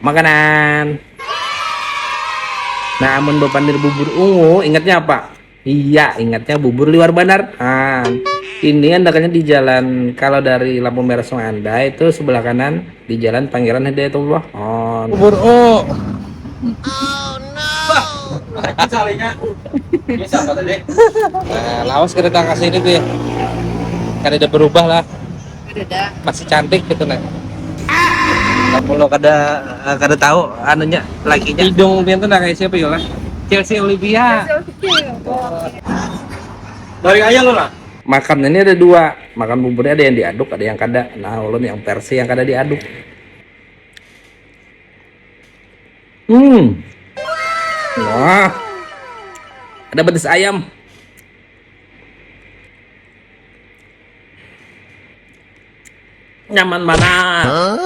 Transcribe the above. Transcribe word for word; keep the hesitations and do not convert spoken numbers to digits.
Makanan. Nah, amun bapandir bubur ungu, ingatnya apa? Iya, ingatnya bubur liwar banar. Nah, ini andakannya di jalan, kalau dari lampu merah Sungai Andai itu sebelah kanan di jalan Pangeran Hidayatullah. Oh. Bubur U. Salinya. Ini siapa tadi? Nah, lawas kita tangkas ini tuh ya. Kada ada berubah lah. Udah. Masih cantik gitu nah. Kalau kada eh, kada tahu anunya lakinya. Hidung pian tuh nah kayak siapa ya lah? Chelsea Olivia. Dari ayah lo lah. Makan ini ada dua. Makan buburnya ada yang diaduk, ada yang kada. Nah, ulun yang versi yang kada diaduk. Hmm. Wah. Ada betis ayam. Nyaman banget.